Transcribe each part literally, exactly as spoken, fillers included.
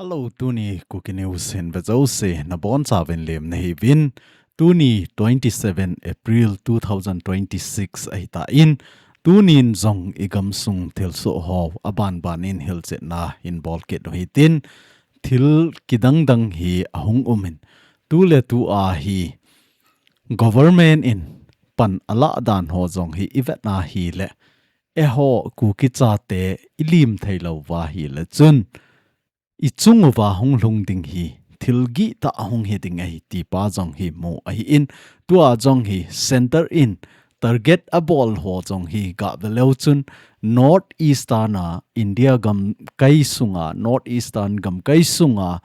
Hello, tuni Kuki News hin vejouse nabonchauvin lemna hiuvin. Tuni twenty-seven April two thousand twenty-six ahitan, tunin jong igamsung thilsoh ho abanbanin hilchetna hin bolkit uhitin, thil kidangdang hi ahung umin, tuletua hi government in pan alah dan ho jong hi ivetna hile, eiho Kuki chate ilim theilouva hile chun, ichunguva hung lhung ding hi thil gihtah ahung hiding ahi tipa jong hi mu ahin, tua jong hi center in target abol ho jong hi gaveleu chun, North Eastern a India gamkai sunga, North Eastern gamkai sunga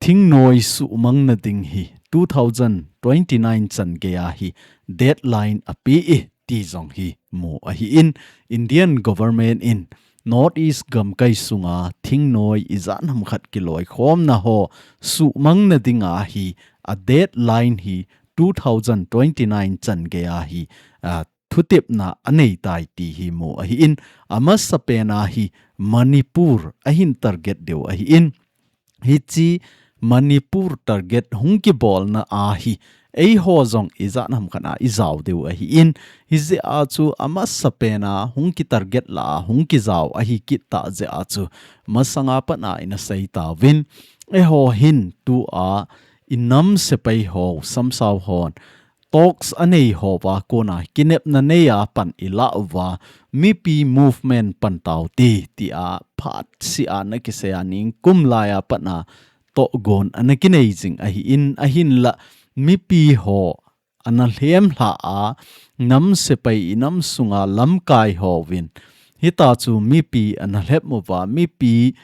thingnoi suhmangna ding hi two thousand twenty-nine chan geiya hi deadline apeh e ti jong hi mu ahin, Indian government in North East gamkai sunga thingnoi ijat hamkhat kiloikhomna ho suhmangna dinga hi a deadline hi two thousand twenty-nine chan geiya hi, a, thutepna aneitai ti hi mu ahin, amasapena hi Manipur ahin target diu ahin, hiche Manipur target hung kibolna a hi eiho jong ijat hamkhat a ijao diu ahin, hijeh a chu amasapena hung kitarget lah a hung kijao ahi kittah jeh a chu masanga pat a ina seitauvin, eiho hin tua inam sepai ho, samsao hon talks anei houva kona kinepna neiya pan ilah uva, mipi movement pan taute tia phatseh a ana kiseiya ningkum laiya pat a tohgon ana kinei jing ahin, ahinla mipi ho ana lhemlha a, nam sepai inam sunga lamkai hovin, hitachu mipi ana lhep uva, mipi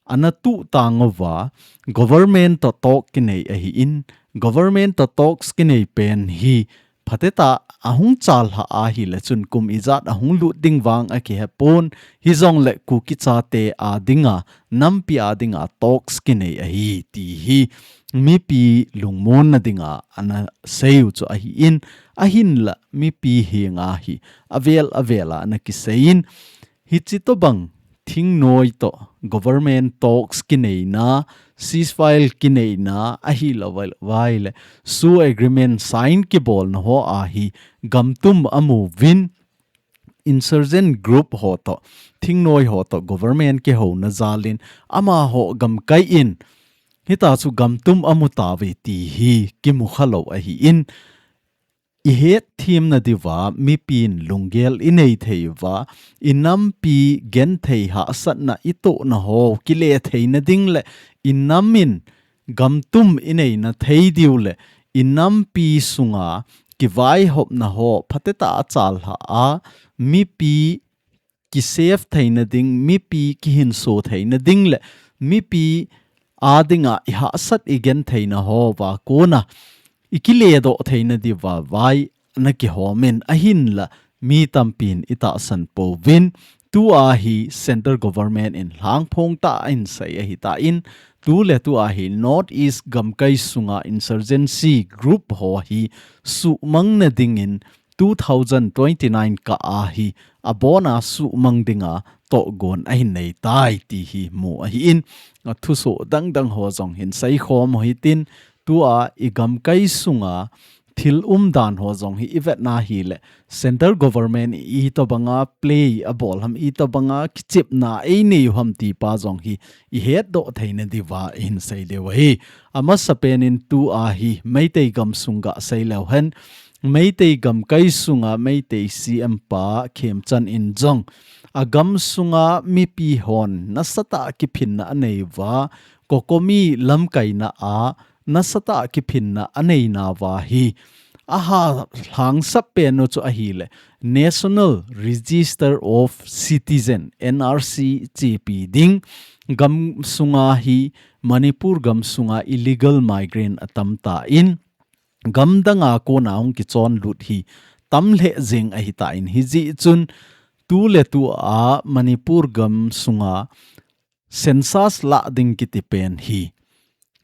ana tuhtang uva, government toh talk kinei ahin, government toh talks kinei pen hi phatecha ahung chalhah ahile chun kum ijat ahung lut ding vang akihepon, hijongle Kuki chate a dinga, nampi a dinga talks kinei ahi ti hi mipi lungmonna dinga ana seiyu chu ahin, ahinla mipi henga hi avel avel a ana kiseiyin, hiche tobang thingnoi toh government talks kineina, ceasefire kineina, ahilouvai le SoO agreement sign kibolna ho a hi gamtum amuvin, insurgent group ho toh, thingnoi ho toh government kihouna jalin amaho gamkai in hitachu gamtum amutauve ti hi kimukhalou ahin, ihetthemna diuva mipin lunggel inei theiuva, inampi genthei hahsatna itohna ho kile theina ding le inam in gamtum ineina thei diu le inampi sunga kivaihopna ho phatecha achalhah a, mipi kisave theina ding, mipi kihinso theina ding le mipi a dinga ihahsat igentheina houva kona ikiledoh theina diuva vai ana kihomin, ahinla mi tampin itahsan pouvin, tua hi central government in lhangphong tah a ahinsei ahitan, tuletua hi North East gamkai sunga insurgency group ho hi suhmangna dingin two thousand twenty-nine kah a hi abona suhmang dinga tohgon ahin neitai ti hi mu ahin, athusoh dangdang ho jong hin seikhom uhitin, tua igamkai sunga thil umdan ho jong hi ivetna hile central government itobanga play abol ham, itobanga kichepna eineiu ham tipa jong hi ihetdoh theina diuva ihin sei diu ahi. Amasapen in tua hi Meitei gamsung gasei leuhen, Meitei gamkai sunga Meitei C M pa Khemchand in jong agamsunga mipi hon nasatah a kiphinna aneiuva, COCOMI lamkaina a nasatah a kiphinna aneinauva hi aha lhangsap penu chu ahile National Register of Citizen, N R C chepi ding, gamsunga hi Manipur gamsunga illegal migrant atamtan, gamdanga kona hung kichonlut hi tamlheh jeng ahitan, hijeh chun tuletua Manipur gamsunga census lah ding kiti pen hi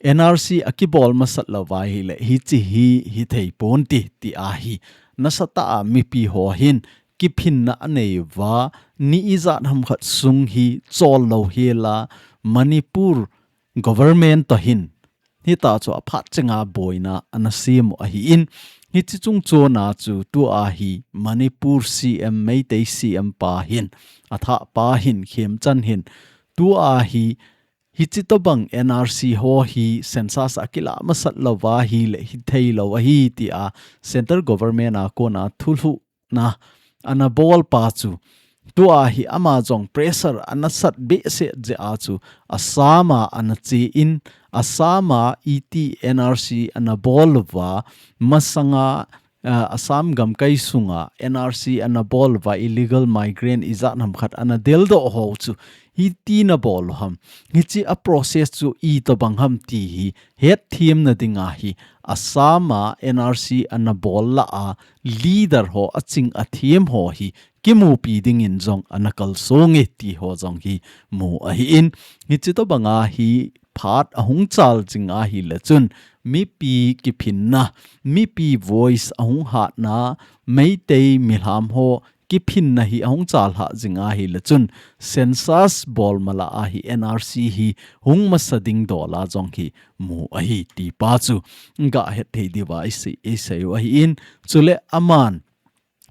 N R C akibol masat louva ahile hiche hi hithei ponte tia hi nasatah a mipi ho hin kiphinna anei uva, ni ijat ham khat sung hi chol lou hela, Manipur government toh hin hita chu aphat chenga boina ana sem u ahin, hiche chungchona chu tua hi Manipur C M, Meitei C M pa hin, athah pa hin, Khemchand hin, tua hi hiche tobang N R C ho hi census a kilah masat louva ahile hithei lou ahi tia central government a kona thulhuh na ana bol pa chu, tua hi ama jong pressure ana sat behseh jeh a chu Assam a ana che in, Assam a iti N R C ana bol uva, masanga, ah, Assam gamkai sunga N R C ana bol uva, illegal migrant ijat ham khat ana deldoh ho chu hiti na bol u ham, hiche a process chu itobang ham ti hi hetthem na dinga hi Assam a N R C ana bol lah a leader ho, aching athem ho hi kimupi dingin jong ana kalsong e ti ho jong hi mu ahin, hiche tobanga hi phat ahung chal jing ahile chun mipi kiphinna, mipi voice ahung hatna, Meitei milham ho kiphinna hi ahung chalhah jing ahile chun census bol mala a hi N R C hi hung masa ding dola jong hi mu ahi ti pa chu gah het thei diuva isei, isei u ahin, chule aman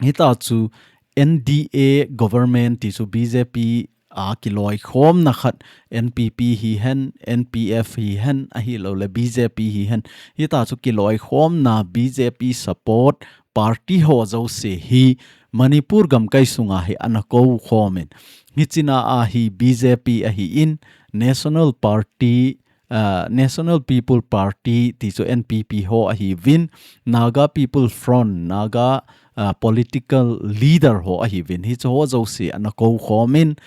hita chu N D A government ti chu B J P a kiloikhomna khat, N P P hihen, N P F hihen, ahilouleh B J P hihen, hita chu kiloikhomna B J P support party ho jouse hi Manipur gamkai sunga hi ana kou khomin, hichea hi B J P ahin, National Party, ah, National People Party ti chu N P P ho ahiuvin, Naga People Front, Naga, ah, political leader ho ahiuvin, hiche ho jouse ana kou khomin,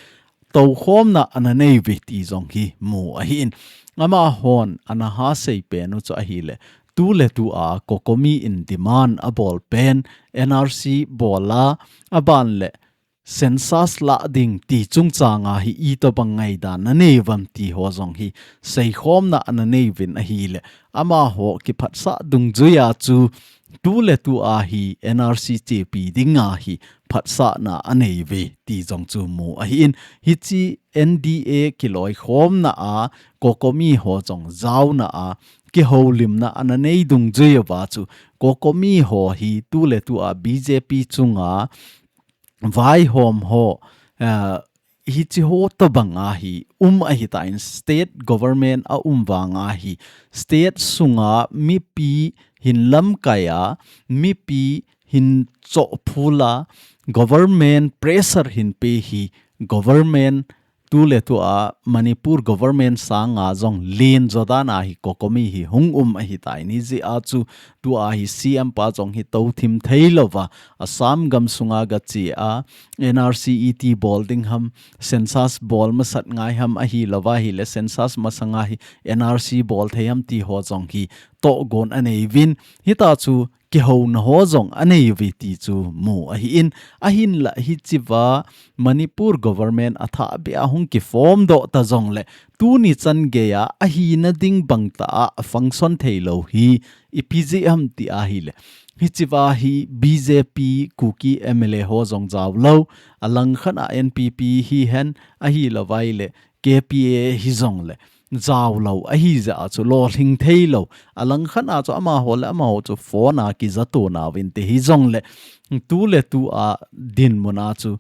toukhomna ana nei uve ti jong hi mu ahin. Amahon ana ha sei pen u chu ahile, tuletua COCOMI in demand abol pen, N R C bol a, aban le census lah ding ti chungchanga hi itobang ngaidan anei uvam ti ho jong hi seikhomna ana nei uvin ahile, amaho kiphatsah dungjuia chu tuletua hi N R C chepi dinga hi phatsahna anei uve ti jong chu mu ahin, hiche N D A kiloikhomna a COCOMI ho jong jaona a kihoulimna ana nei dungjui uva chu COCOMI ho hi tuletua B J P chunga vaihom ho, ah, hiche ho tobanga hi um ahitan, state government a um vanga hi state sunga mipi hin lamkai a, mipi hin chohphul a, government pressure hin pe hi, government tuletua Manipur government sanga jong len jodan a hi COCOMI hi hung um ahitan, hijeh a chu tua hi C M pa jong hi touthim thei louva, Assam gam sunga gache a, N R C iti bol ding ham, census bol masat ngai ham, ahilouva ahile census masanga hi N R C bol thei ham ti ho jong hi tohgon anei uvin, hita chu kihouna ho jong anei uve ti chu mu ahin, ahinla hichea Manipur government athah beh a hung kiform doh ta jongle, tuni chan geia ahina ding bangtah a function thei lou hi ipi jeh ham ti ahile, hichea hi B J P Kuki M L A ho jong jao lou, alangkhat a N P P hihen, ahilouva ahile K P A hijongle jao lou ahijeh a chu lolhing thei lou. Alangkhat a chu amaho le amaho chu phone a kija to nauvinte hijongle, tuletua dinmun a chu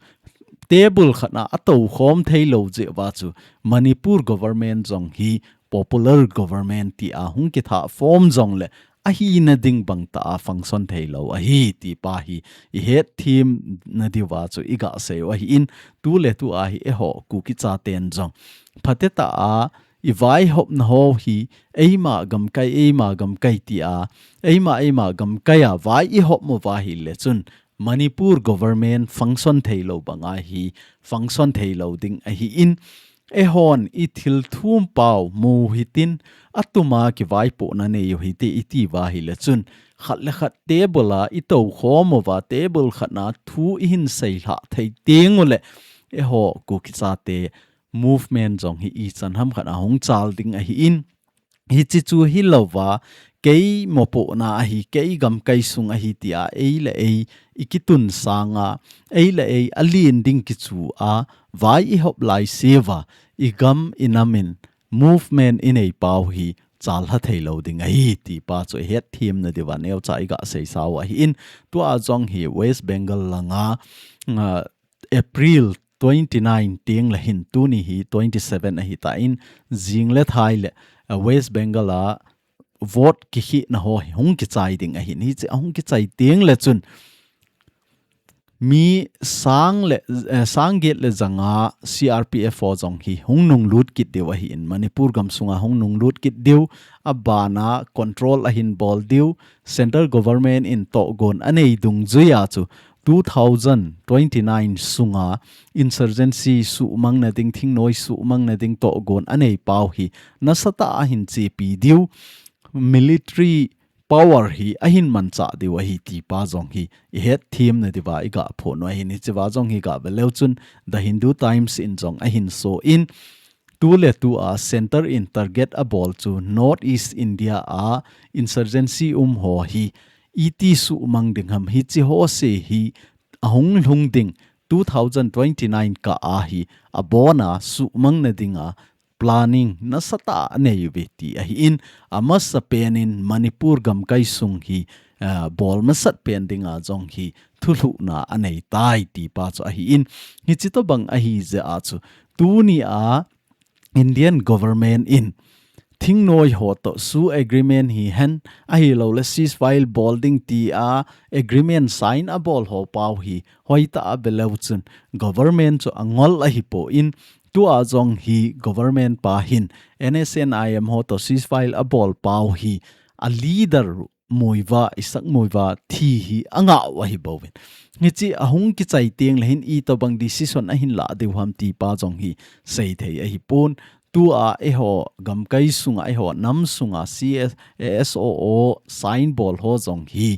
table khat a atoukhom thei lou jeh uva chu Manipur government jong hi popular government tia hung kithah form jongle ahina ding bangtah a function thei lou ahi ti pa hi ihetthem na diuva chu igah sei u ahin, tuletua hi eiho Kuki chaten jong phatetah a ivaihopna ho hi eima gamkai, eima gamkai tia, eima, eima gamkai a vai ihop uva ahile chun Manipur government function thei lou banga hi function thei lou ding ahin, eihon ithil thum pau mu hitin, atuma kivaipohna nei u hite itiuva ahile chun, khat le khat table a itoukhom uva, table khat a thu ihin seilhah thei tengule, eiho Kuki chate movement jong hi ichan ham khat a hung chal ding ahin, Hichi chu hilouva, kei mopohna ahi, kei gamkai sung ahi tia, ei le ei, i kitun sanga, ei le ei, a lien ding kichu a, vai i hop lai seva, i gam i namin, movement i nei pau hi, chal ha thei lo ding ahi, ti pa chu i het thiem na diuva, neocha i ga sei sau ahi in, tua jong hi West Bengal langa, ah, April twenty-nine tiang le hin tuni hi twenty-seven ahi ta in, jing le thai le, ah, West Bengal a vote kikhina ho hi hung kichai ding ahin. Hichi a hung kichai tiang le chun mi sang le, eh, sang get le janga C R P F ho jong hi hung nung lut kit diu ahi in. Manipur gam sunga hung nung lut kit diu, a bana control ahin bol diu, central government in tohgon a nei dungjuia chu two thousand twenty-nine sunga insurgency suhmang na ding, thingnoi suhmang na ding tohgon a nei pau hi nasatah a hin chepi diu, military power hi ahin manchah diu ahi ti pa jong hi i het thiem na diuva i ga phon u ahin. Hichi va jong hi ga ve leu chun The Hindu Times in jong ahin so in, tu le tu a center in target a bol chu North East India a insurgency um ho hi iti suhmang ding ham, hichi ho se hi a hung lhung ding two thousand twenty-nine kah a hi a bona suhmang na dinga planning nasatah a nei uve ti ahi in, a masa pen in Manipur gamkai sung hi, ah, bol masat pen dinga jong hi thulhuhna a nei tai ti pa chu ahi in, hichi tobang ahi jeh a chu tuni a Indian government in thingnoi ho toh su agreement hi hen, ahilou le ceasefire bol ding ti a agreement sign a bol ho pau hi hoitah a ve leu chun government chu a ngol ahi pon, tua jong hi government pa hin N S N I M ho toh ceasefire a bol pau hi a leader Muivah, Isaac Muivah thi hi a ngah u ahi bouvin. Hichi a hung kichai tiang le hin itobang decision ahin lah diu ham ti pa jong hi sei thei ahi pon. Tua eiho gamkai sunga, eiho nam sunga C S, A S O O sign bol ho jong hi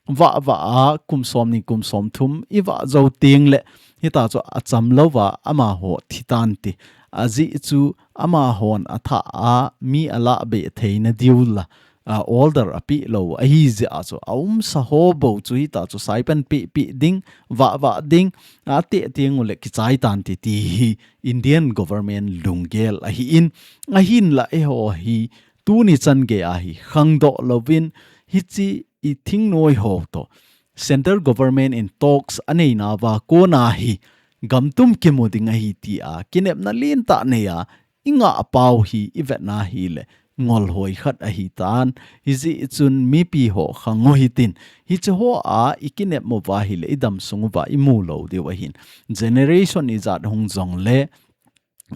vah vah a kum som ni kum som thum i vah jou tiang le hita chu a cham louva amaho thi tan ti. Ajeh chu amahon a thah a mi a lah be thei na diu la a, order a pe lou ahi jeh a chu a umsa ho bou chu hita chu saipan pe pe ding, vah vah ding, a teh tiang u le kichai tan ti ti hi Indian government lunggel ahi in, ahin la eiho hi tuni chan gei a hi khangdoh louvin hichi i thingnoi ho toh central government in talks a nei nauva kona hi gamtum kimu ding ahi ti a kinepna lentah nei a i ngah pau hi i vetna hi le ngol hoi khat ahi tan. Hijeh chun mipi ho khang u hitin, hichi ho a i kinep uva hi le i dam sung uva i mu lou diu ahin. Generation ijat hung jong le,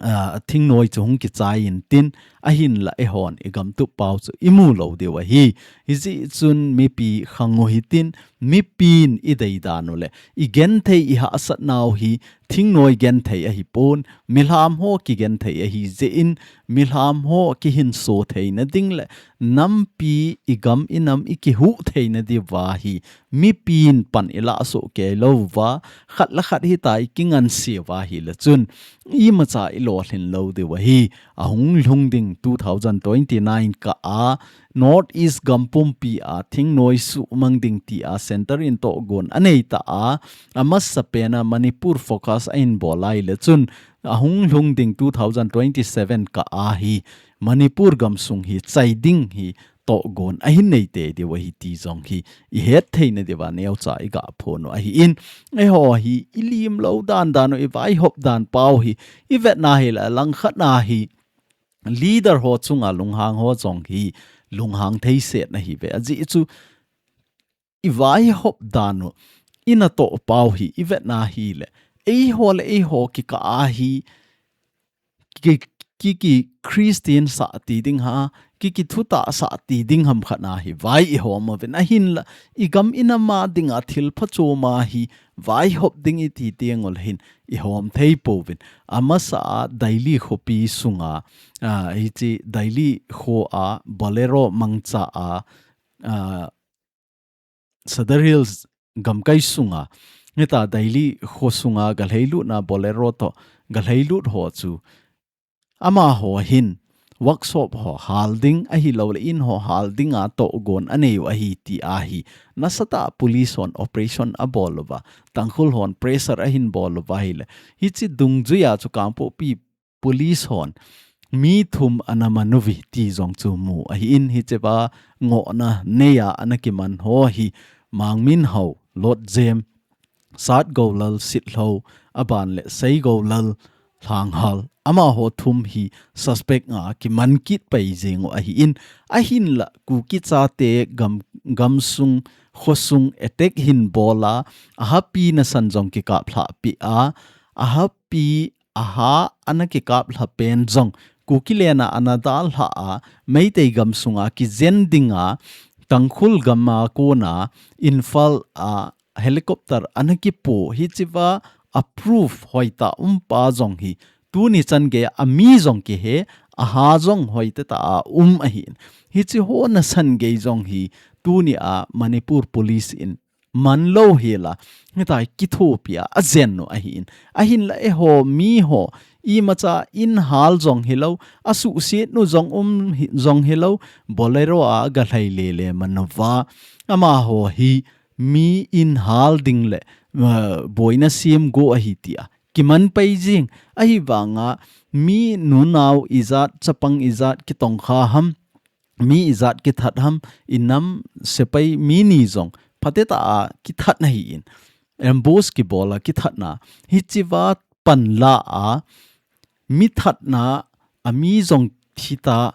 ah, thingnoi chu hung kichai in tin, ahin la eihon i gamtup pau chu i mu lou diu ahi. Hijeh chun mipi khang u hitin, mipin i dei dan u le i genthei i hahsat nau hi thingnoi genthei ahi pon, milham ho kigenthei ahi jeh in, milham ho kihinso theina ding le nampi i gam i nam i kihuh theina diuva hi mipin pan i lah soh kei louva, khat le khat hita i kinganse uva hi le chun imacha i lolhin lou diu ahi. A hung lhung ding two thousand twenty-nine kah a North East gam pumpi a thingnoi suhmang ding ti a center in tohgon a nei ta a, a masa pen a Manipur focus a in bol lai le chun a hung lhung ding two thousand twenty-seven kah a hi Manipur gam sung hi chai ding hi tohgon ahin nei tei diu ahi ti jong hi i het theina diuva neocha i ga phon u ahi in, eiho hi i lim lou dan dan u, i vaihop dan pau hi i vetna hi le langkhat na hi leader ho chunga lunghang ho jong hi lunghang thei set na hi ve. Ajeh chu i vaihop dan u i natoh pau hi i vetna hi le eiho le eiho kikah a hi ki, ki, ki Christian sah ti ding ham, ki, ki thutah sah ti ding ham khat na hi vai i hom uvin. Ahin la i gam i nam a dinga thil phachom a hi vaihop ding i ti tiang u le hin i hom thei pouvin. A masa a Delhi khopi sunga, ah, hichi Delhi kho a Bolero mangcha a, ah, Sadar Hills gamkai sunga, hita Delhi kho sunga galheilut na Bolero toh galheilut ho chu amaho hin workshop ho hal ding, ahilouleh in ho hal ding a togon anei u ahi ti ahi. Nasatah police hon operation abol uva, Tangkhul hon pressure ahin bol uva ahile, hiche dungjuia chu Kangpokpi police hon mi thum ana man uve ti jong chu mu ahin, hichea ngohna neia ana kiman ho hi Mangminhao, Lotjem, Satgoulal Sitlhou, aban le Seigoulal Lhanghal, amaho thum hi suspect a kiman kit pai jeng u ahin, ahinla Kuki chate gam, gamsung, khosung attack hin bol a, ahapina san jong kikaplhah peh a, ahapi aha ana kikaplha pen jong Kuki lena ana dalha a, Meitei gamsunga kijen dinga Tangkhul gama kona Imphal a helicopter ana kipo, hichea approve hoitah umpa jong hi tuni chan geiya ami jong kihe, aha jong hoitah a um ahin. Hiche ho nasan gei jong hi tunia Manipur police in man lou hela, hitia kithopi a ajen u ahin. Ahinla eiho miho, imacha in hal jong hilou, asuhset u jong um hi, jong hilou, Bolero a galhai lele man uva, amaho hi mi in hal ding le, uh, boina sem go ahi tia kiman pai jing. Ahivanga mi nunao ijat, chapang ijat kitongkha ham, mi ijat kithat ham, inam sepai mi ni jong phatecha a kithat na ahin, ambush kibol a kithat na, hichea panla a mi thatna, ami jong thita,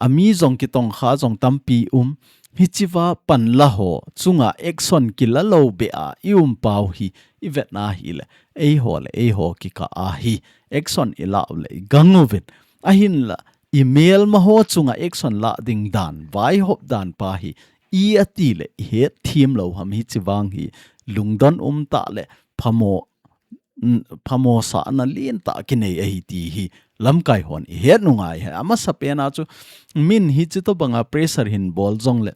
ami jong kitongkha jong tampi um, hichea panla ho chunga action kila lou beh a i um pau hi, ivetna hile, eiho le eiho kikah a hi action ilah u le igang uvin. Ahinla imelma ho chunga action lah ding dan, vaihop dan pa hi i ati le ihet them lou ham, hiche vang hi lungdon umtah le phamo, mm, phamosahna lentah kinei ahi ti hi lamkai hon ihet u ngai ahi. Amasapen a chu min hiche tobanga pressure hin bol jong le,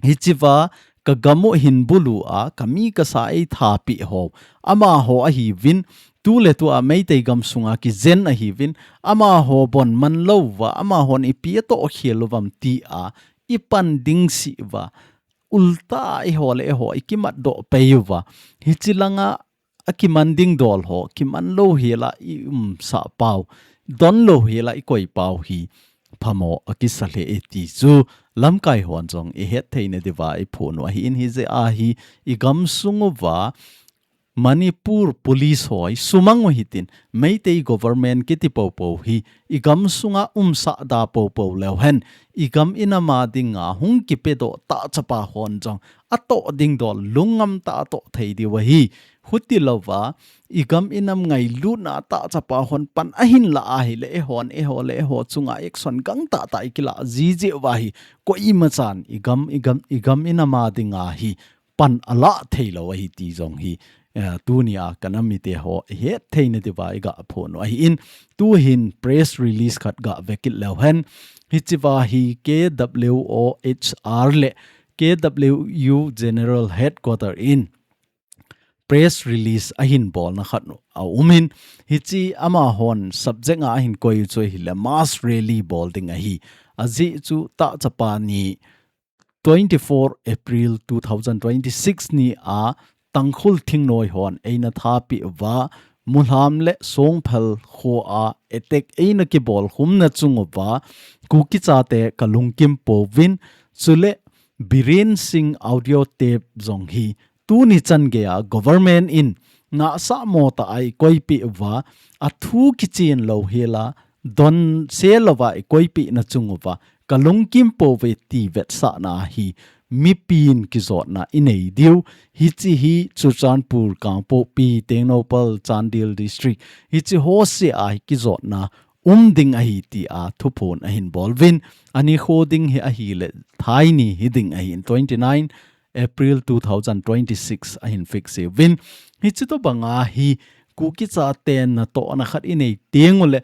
hichea kagam u hin bulu a, kami kasa eithat peh ho, amaho ahiuvin, tuletua Meitei gamsunga kijen ahiuvin, amaho bon man lou uva, amahon ipi atoh khel uvam tia ipan ding seh uva, ulta eiho le eiho ikimat doh pai uva, hiche langa akiman ding dol ho kiman lou hela i umsah pau, don lou hela ikoi pau hi phamo akisa lheh e ti chu lamkai hon jong ihet theina diuva iphon u ahin, hijeh a hi igamsung uva Manipur police ho hi sumang u hitin, Meitei government kiti popo hi igamsunga umsah da popo leu hen, igam inam a dinga hung kipedoh tah chapa hon jong atoh ding dol lungngam tah a atoh thei diu ahi. Hutilouva igam inam ngailutna tah chapa hon pan ahin lah ahile, eihon eiho le eiho chunga action gangtah tah ikilah jiji uva hi, koimachan igam, igam, igam inam a dinga hi pan alah thei lou ahi ti jong hi, eh, tunia kanam mite ho ihet theina diuva iga phon u ahin, tuhin press release khat gave kit leu hen, hichea hi K W O H R le K W U General Headquarter in press release ahin bolna khat aumin, hiche amahon subject a ahin koi u chu ahile mass rally bol ding ahi. Ajeh chu tah chapa ni twenty-four April two thousand twenty-six ni a Tangkhul thingnoi hon eina thapeh uva, Mulam le Songphel kho a attack eina kibol khumna chung uva Kuki chate kalungkim pouvin, chule Biren Singh audio tape jong hi tuni chan geiya government in nahsah mo tah a ikoipeh uva, athu kichen lou hela, donse louva ikoipehna chung uva kalungkim pouve ti vetsahna hi mipin kijotna inei diu. Hiche hi Churachandpur, Kangpokpi, Tengnoupal, Chandel District, hiche ho sea hi kijotna um ding ahi tia thuphon ahin bol uvin, anikho ding hi ahile Thai ni hiding ahin, twenty-nine April two thousand twenty-six ahin fix uvin. Hiche tobanga hi Kuki chaten natohna khat inei teng ule,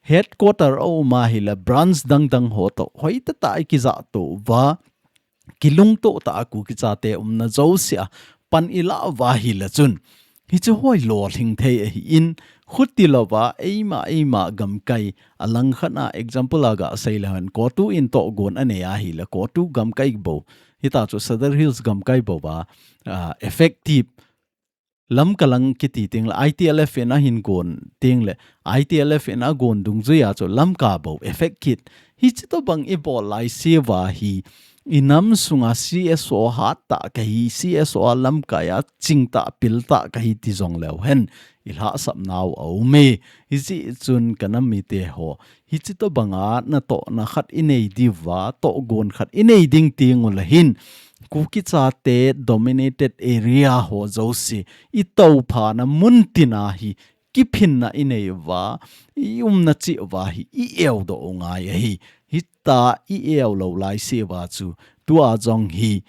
headquarter aum ahile branch dangdang ho toh hoitah tah a ikijahto uva, kilungto tah a Kuki chate umna jousea pan ilah uva ahile chun, hiche ho hi lolhing thei ahin, Khuti louva, eima, eima gamkai, alang khat a example a gasei leu hen, COTU in tohgon anei ahile, COTU gamkai bou. Hita chu Sadar Hills gamkai bou va, ah, effective Lamka lang kiti teng le, I T L F in ahin gon teng le, I T L F in agon dungjui a chu Lamka bou effect kit. Hichi tobang ibol lai seuva hi, inam sunga C S O hat tah kahi, C S O a lamkai a ching tah, pil tah kahi ti jong leu hen, ilhahsap nau aume. Hijeh chun kanam mite ho, hichi tobanga natohna khat inei diuva, tohgon khat inei ding teng uleh hin, Kuki chate dominated area ho jouse, itophana mun tina hi, kiphinna inei uva, iumna cheh uva hi, ieudoh u ngai ahi. Hita ieu lou lai seuva chu, tua jong hi,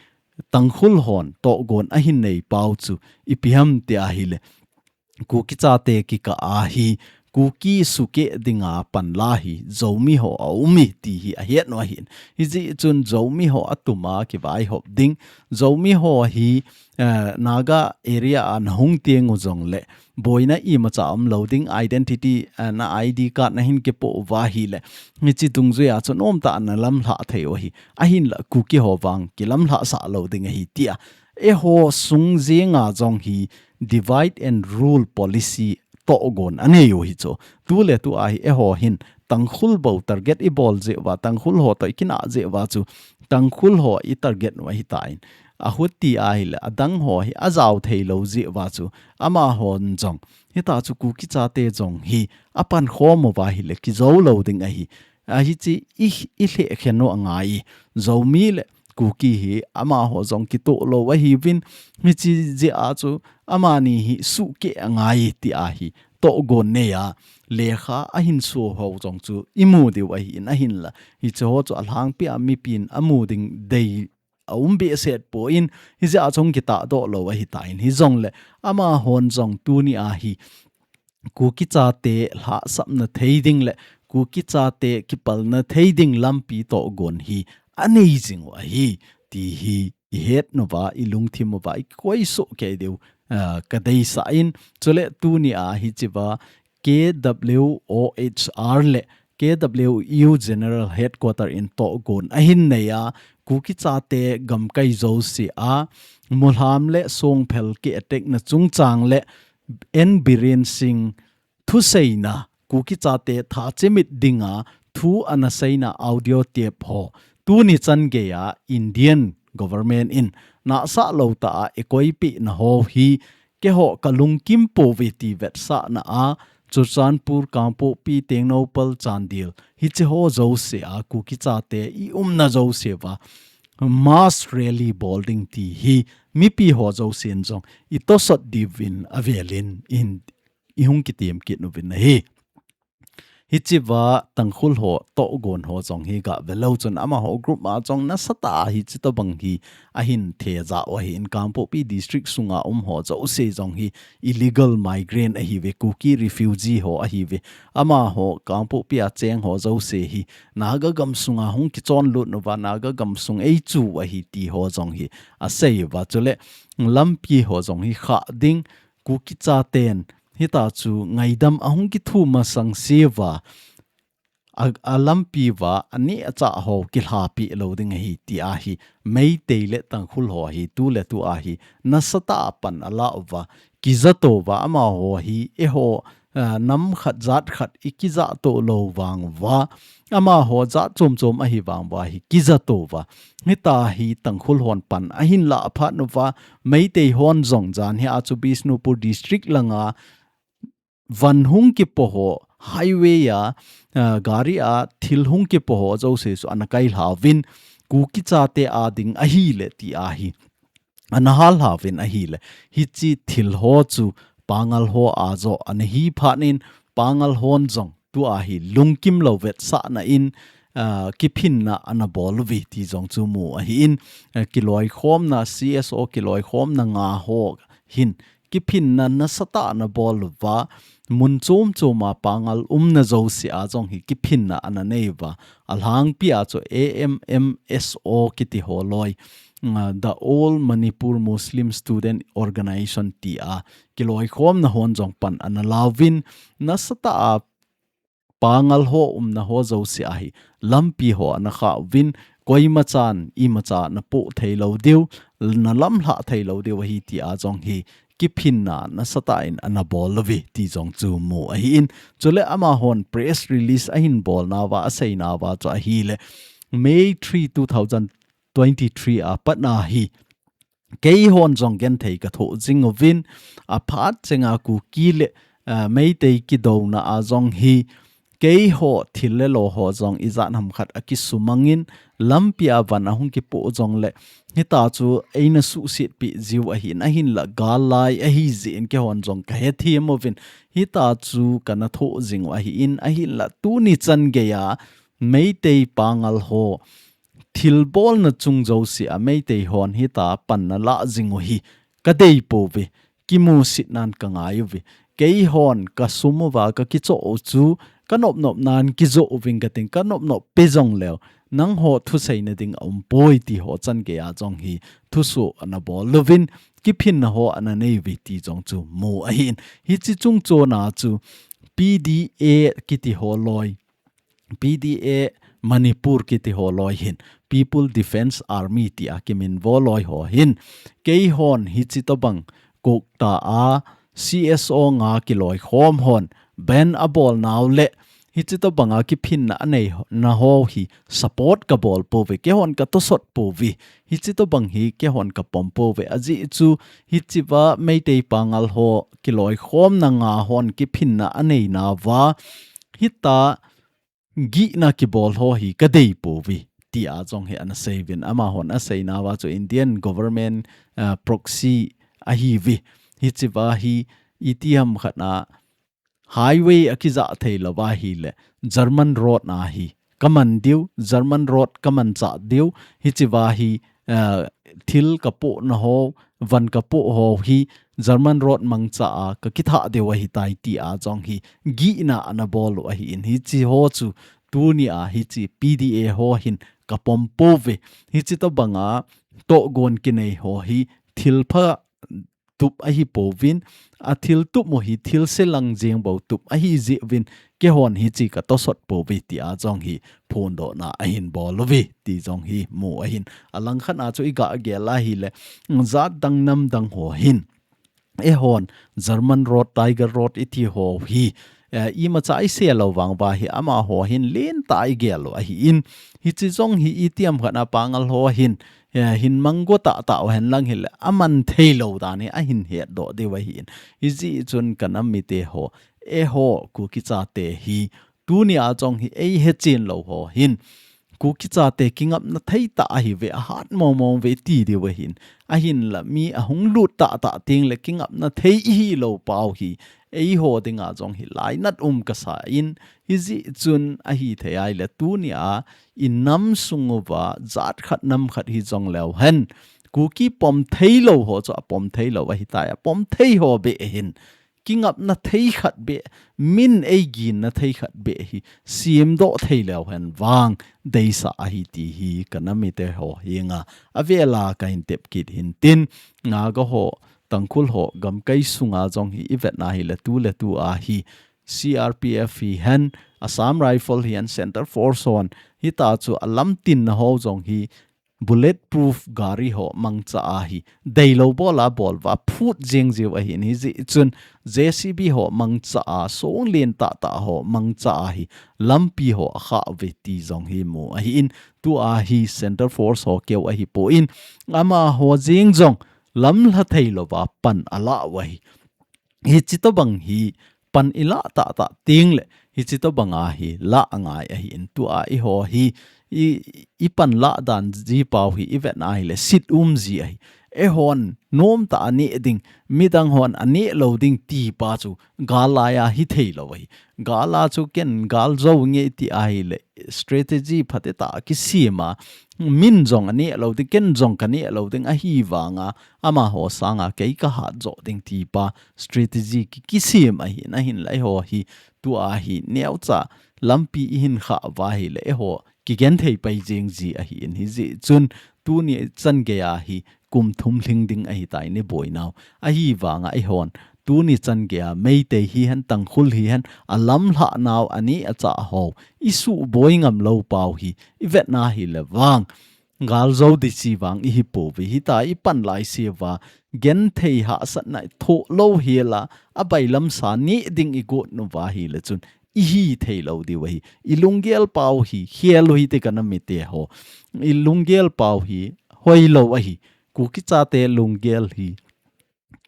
Tangkhul hon tohgon ahin nei pau chu, ipi ham ti ahile, Kuki chate kikah a hi, Kuki sukeh dinga panla hi, Zomi ho aume ti hi ahet u ahin. Hijeh chun Zomi ho atuma kivaihop ding, Zomi ho hi, eh, Naga area a nahung teng u jong le, boina imacha umlou ding, identity, eh, na I D card nahin kipoh uva ahile, hichi dungjui a chu nomtah a nalamlhah thei u ahi. Ahinla Kuki ho vang kilamlhah sah lou ding ahi tia. Eiho sung jenga jong hi divide and rule policy tohgon anei u hi chu. Tu le tu a hi eiho hin Tangkhul bou target ibol jeh uva, Tangkhul ho toh ikinah jeh uva chu Tangkhul ho itarget u ahitan. Ahuti ahile adang ho hi ajao thei lou jeh uva chu amahon jong. Hita chu Kuki chate jong hi apankhom uva ahile kijou lou ding ahi. Ahi chi i, ilhekhen u angai. Zomi le Kuki hi amaho jong kitoh lou ahiuvin, hichi jeh a chu amani hi sukeh angai ti ahi. Tohgon nei a, lekha ahin suh ho jong chu imu diu ahin ahinla. Hichi ho chu alhangpi a mipin amu ding dei aum behseh poi, hijeh a chu kitahdoh lou ahitan. Hijongle amahon jong tuni a hi Kuki chate lhahsamna thei ding le Kuki chate kipalna thei ding lampi tohgon hi anei jing u ahi ti hi ihet uva, ilungthim uva, ikoi soh kei diu, ah, kadeisah in. Chule tuni a hichi va K W O H R le K W U General Headquarter in tohgon ahin nei a, Kuki chate gamkai jouse a, Mualham le Songphel ki attack na chungchang le N Biren Singh thuseina, Kuki chate tha chimit dinga thu ana seina audio tape ho. Tuni chan geiya Indian government in nahsah lou tah a eikoipeh na ho hi keiho kalungkim pouve ti vetsahna a, Churachandpur, Kangpokpi, Tengnoupal, Chandel, hichi ho jouse a Kuki chate iumna jouse uva mass rally bol ding ti hi mipi ho jousen jong itosot diuvin avelin in ihung kitem kit uvin ahi. Hichi va Tangkhul ho tohgon ho jong hi gavel leu chun amaho group a jong nasatah a hichi tobang hi ahin thejah u ahin, Kangpokpi district sunga um ho jouse jong hi illegal migrant ahiuve, Kuki refugee ho ahiuve. Amaho Kangpokpi a cheng ho jouse hi Naga gam sunga hung kichonlut uva, Naga gam sung eichu u ahi ti ho jong hi asei uva. Chule lampi ho jong hi khah ding, Kuki chaten hita chu ngaidam ahung kithu masang seuva, a, alampi uva, aneh achah ho kilhapeh lou ding ahi ti ahi. Meitei le Tangkhul ho hi tu le tu a hi nasatah a pan ala uva, kijato uva, amaho hi eiho, ah, nam khat jat khat ikijahto lou vang uva, amaho jat chom chom ahi vang uva hi kijato uva. Hita hi Tangkhul hon pan ahin lah phat uva, Meitei hon jong jan hi a chu Bishnupur district langa van hung kipo ho, highway a, ah, gari a thil hung kipo ho jouse chu ana kailhauvin, Kuki chate a ding ahile ti ahi. Ana hallhauvin ahile, hichi thil ho chu Pangal ho a joh ana hi phat in, Pangal hon jong tu a hi lungkim lou vetsahna in, ah, kiphinna ana bol uve ti jong chu mu ahin, ah, kiloikhomna, C S O kiloikhomna nga ho hin kiphinna nasatah ana bol uva, mun chom chom a pangal umna jouse a jong hi kiphinna ana nei uva. Alhangpi a chu A M M S O kiti ho loi, ah, the All Manipur Muslim Student Organization ti a kiloikhomna hon jong pan ana la uvin, nasatah a pangal ho umna ho jouse a hi lampi ho ana kha uvin, koima chan imacha na poh thei lou diu, na lamlhah thei lou diu ahi ti a jong hi kiphinna nasatah in ana bol uve ti jong chu mu ahi in. Chule amahon press release ahin bolna uva, aseina uva chu ahile, May three, two thousand twenty-three a patna hi keihon jong genthei ka thoh jing uvin, aphat chenga Kuki le, ah, Meitei kidouna a jong hi keiho thil le lo ho jong ijat ham khat akisumangin, lampi a van ahung kipoh jongle hita chu eina suhsetpi jiu ahin, ahinla gal lai ahi jeh in keihon jong ka hethem uvin, hita chu kana thoh jing u ahi in, ahinla tuni chan geiya Meitei pangal ho thilbolna chung jouse a Meitei hon hita pan na la jing u hi ka dei pouve, kimusit nan ka ngai uve. Keihon ka sum uva ka kichoh u chu ka nopnop nan kijoh uving kating, ka nopnop pe jongleu nangho thuseina ding aumpoi ti ho chan geiya jong hi thusoh ana bol uvin, kiphinna ho ana nei uve ti jong chu mu ahi in. Hiche chung chona chu P D A kiti ho loi, P D A Manipur kiti ho loi hin, People Defence Army ti a kiminvo loi ho hin, keihon hiche tobang Kukta a C S O nga kiloikhom hon ban abol nau le, hiche tobanga kiphinna anei ho, na ho hi support ka bol pouve, keihon ka tosot pouve, hiche tobang hi keihon ka pom pouve, ajeh chu hichea Meitei pangal ho kiloikhomna nga hon kiphinna anei nauva, hita gihna kibol ho hi ka dei pouve, ti a jong hi ana sei uvin. Amahon aseina uva chu Indian government, ah, proxy ahiuve. Hichea hi itiham khat a highway akija thei louva ahile, German road na hi ka man diu, German road ka manchah diu, hichea hi, ah, thil ka pohna ho, van ka poh ho hi German road mangcha a ka kithah diu ahitai ti a jong hi gihna ana bol u ahi in, hiche ho chu tuni a hiche P D A ho hin ka pom pouve. Hiche tobanga tohgon kinei ho hi thil pha tup ahi pouvin, a thil tup u hi thil selang jeng bou tup ahi jeh uvin, keihon hiche ka tosot pouve ti a jong hi phondohna ahin bol uve ti jong hi mu ahin. Alangkhat a chu iga gel ahile, jat dang nam dang ho hin, eihon German road, Tiger road iti ho hi, eh, imacha isei lou vang uva hi amaho hin lentah a igel u ahi in, hiche jong hi itiham khat a pangal ho hin, eh, hin mang go tahtah u hen lang hile, aman thei lou dan hi ahin hetdoh diu ahi in. Hijeh chun ka nam mite ho, eiho Kuki chate hi, tuni a jong hi eihechen lou ho hin, Kuki chate kingapna thei tah ahiuve, ahat mong mong uve ti diu ahin. Ahinla mi ahung lut tahtah teng le kingapna thei ihi lou pau hi, eiho dinga jong hi lainat um kasa in, hijeh chun ahithei ahile tuni a inam sung uva jat khat nam khat hijong leu hen, Kuki pom thei lou ho chu apom thei lou ahitai, apom thei ho beh hin kingapna thei khat beh, min eiginna thei khat beh hi semdoh thei leu hen vang deisah ahi ti hi ka nam mite ho henga avel a kahin tep kit hin tin, Naga ho, Tangkhul ho gamkai sunga jong hi ivetna hile tu le tu a hi C R P F hihen, Assam Rifle hihen, Centre Force hon hita chu alamtinna ho jong hi bulletproof gari ho mangcha a hi deilou bol a bol uva phut jeng jiu ahin, hijeh chun J C B ho mangcha a, song len tahtah ho mangcha a hi lampi ho akhah uve ti jong hi mu ahi in, tua hi Centre Force ho keu ahipoi, amaho jeng jong lamlha thei louva pan ala u ahi. Hiche tobang hi pan ilah tahtah teng le, hiche tobanga hi lah angai ahi in, tua eiho hi i, ipan lah dan ji pau hi ivetna hile sit um ji ahi. eihon nomtah a neh ding, midang hon aneh lou ding ti pa chu gal laiya hithei lou ahi. Gal a chu ken gal jou nge ti ahile strategy phatecha kisem a, min jong aneh lou ding, ken jong kaneh lou ding ahi vanga, amaho sanga kei kahat joh ding ti pa strategy ki, kisem ahin, ahinla eiho hi tua hi neocha lampi ihin khah uva ahile eiho kigenthei pai jeng ji ahin, hijeh chun tuni chan geiya hi kum thum lhing ding ahitai, ni boinau. Ahi vanga eihon tuni chan geiya Meitei hihen, Tangkhul hihen, alamlhah nau, aneh achah ho isuhboi ngam lou pau hi ivetna hile vang gal jou ding chi vang ihi pouve. Hitia ipan laise uva genthei hahsatna thoh lou hela, abailam sa neh ding igot uva ahile chun ihi thei lou diu ahi. Ilunggel pau hi khel u hite, kanam mite ho. Ilunggel pau hi hoilou ahi. Kuki chate lunggel hi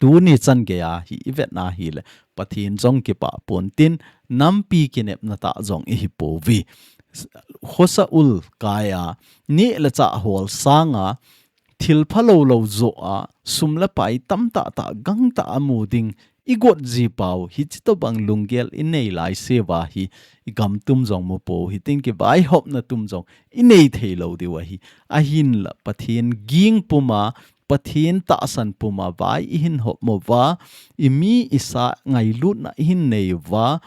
tuni chan geiya hi ivetna hile Pathen jong kipah pon tin, nampi kinepna tah jong ihi pouve. Khosa ul kaiya neh le chah hol sanga thil phalou lou joh a sum le pai tamtah tah gangtah amu ding igot ji pau, hichi tobang lunggel inei laise uva hi igam tum jong mu pou hitin, kivaihopna tum jong inei thei lou diu ahi. Ahinla Pathen ging puma, Pathen tahsan puma vai ihin hop uva, imi isa ngailutna ihin nei uva,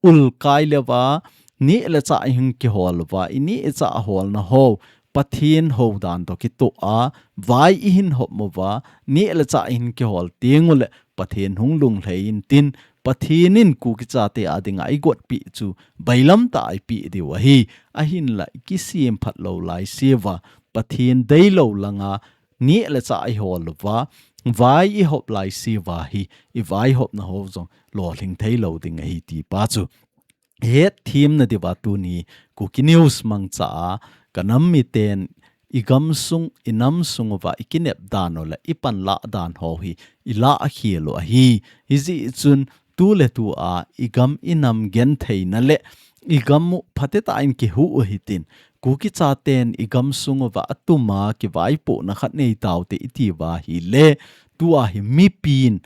ul kai le uva, neh le chah ihin kihol uva, ineh ichah holna ho Pathen houdan toh kitoh a vai ihin hop uva, neh le chah ihin kihol teng ule Pathen hung lunglhai intin, Pathen in Kuki chate a dinga igotpi chu bailam tah a ipeh diu ahi. Ahinla ikisem phat lou laise uva, Pathen deilou langa neh le chah ihol uva, vai ihop laise uva hi ivaihopna ho jong lolhing thei lou ding ahi ti pa chu hetthem na diuva tuni Kuki News mangcha a kanam miten igamsung, inamsung uva ikinep dan u le ipanlah dan ho hi ilah khel u ahi. Hijeh chun tu le tu a igam inam gentheina le igam u phatecha in kihuh u hitin, Kuki chaten igamsung uva atuma kivaipohna khat nei taute iti uva ahile, tua hi mipin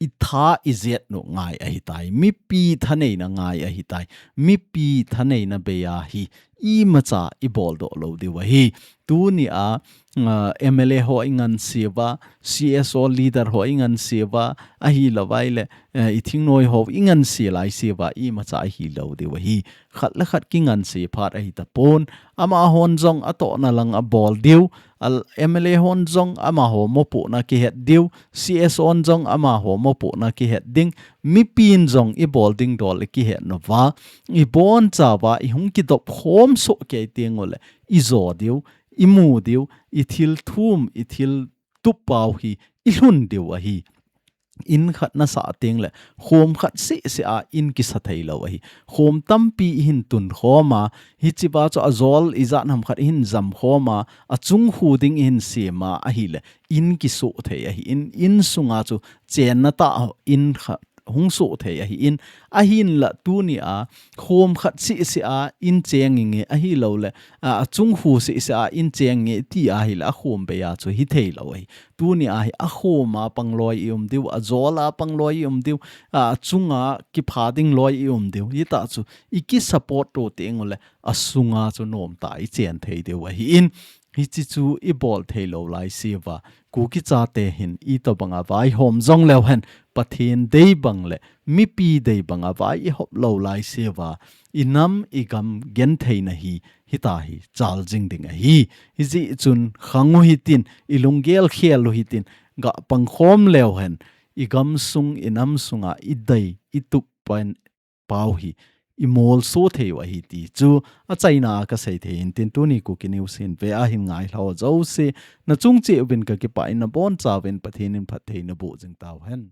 itha ijet u ngai ahitai, mipi thaneina ngai ahitai, mipi thaneina beiya hi imacha ibol doh lou diu ahi. Tuni a, ah, M L A ho inganse uva, C S O leader ho inganse uva, ahilou vaile, eh, ithingnoi ho inganse laise uva, imacha ahilou diu ahi. Khat le khat kinganse phat ahitapon, amahon jong atohna lang abol diu, al-, M L A hon jong amaho mopohna kihet diu, C S O hon jong amaho mopohna kihet ding, mipin jong ibol ding dol ikihet uva, ibonchauva ihung kidop khom soh kei teng ule, ijo diu, imu diu, ithil thum, ithil tup pau hi ilhun diu ahi. In khat nasah teng le khom khat seh seh a in kisa thei lou ahi. Khom tampi ihin tun khom a, hichi uva chu ajol ijat ham khat ihin jam khom a, achung khu ding ihin sem a ahile in kisoh thei ahi. In, in sunga chu chenna tah in khat hung soh thei ahi in, ahinla tuni a khom khat seh seh a in cheng inge ahilou le, a, achung khu seh seh a in cheng inge ti ahile akhom beiya chu hithei lou ahi. Tuni a hi akhom a pangloi i um diu, ajol a pangloi i um diu, a, achunga kipha ding loi i um diu. Hitah chu ikisupport to teng ule asunga chu nomtah a ichen thei diu ahi in, hichi chu ibol thei lou laise uva, Kuki chate hin itobanga vaihom jong leu hen, Pathen dei bang le mipi dei banga vai ihop lou laise uva, inam igam gentheina hi hitia hi chal jing ding ahi. Hijeh chun khang u hitin, ilunggel khel u hitin, gah pangkhom leu hen, igamsung, inamsunga idei, itup pen pau hi imolso thei u ahi ti chu achaina a kasei thei in tin, tuni Kuki News hin ve ahin ngailhah jouse, nachung cheh uvin kakipah in, nabonchauvin Pathen in phattheina boh jing tauhen.